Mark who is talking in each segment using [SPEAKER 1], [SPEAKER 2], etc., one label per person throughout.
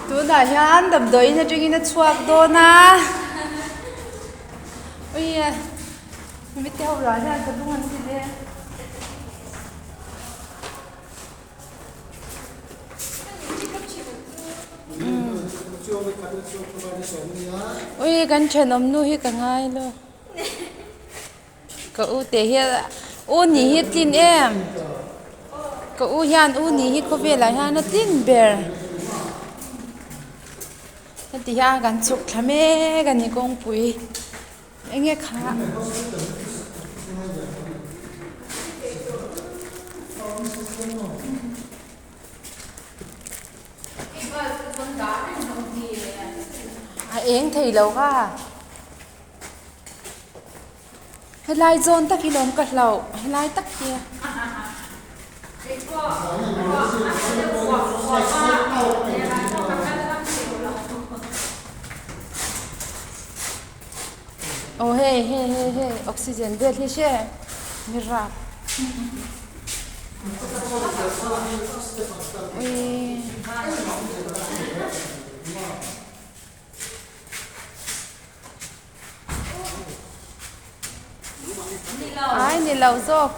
[SPEAKER 1] Tunah hian damdawiin atangin a chhuak dawn a ui a mite ho lah hian ka lung an ti leng. Ui kan thenawm nu hi ka ngai lo ka u te hi u nih hi a tlin em ka u hian u nih hi khawvelah hian a tlin ber heti hian kan chhuk thla mek a ni kawngpui. Enge kha? A eng thei lo kha. Helai zawn tak hi lawm ka hlauh helai tak hi. Aw hei hei hei hei oxygen vel hi hre mi rap uii ai ni lo zawk.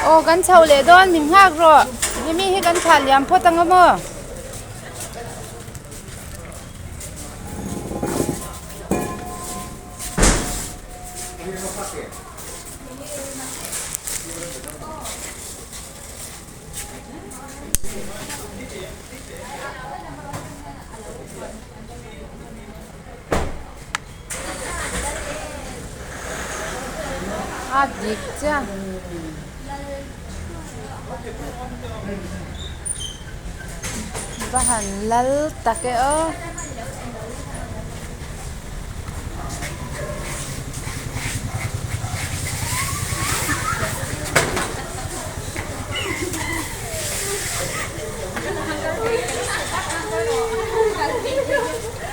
[SPEAKER 1] Aw kan chho leh dawn min nghak rawh hemi hi kan thlah liam phawt ang a maw. A dik chiah. Va han lal tak e aw.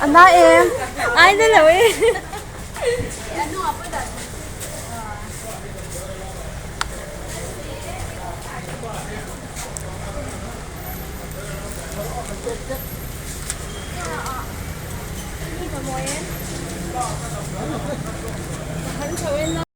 [SPEAKER 1] A na em?
[SPEAKER 2] Ai na lo e.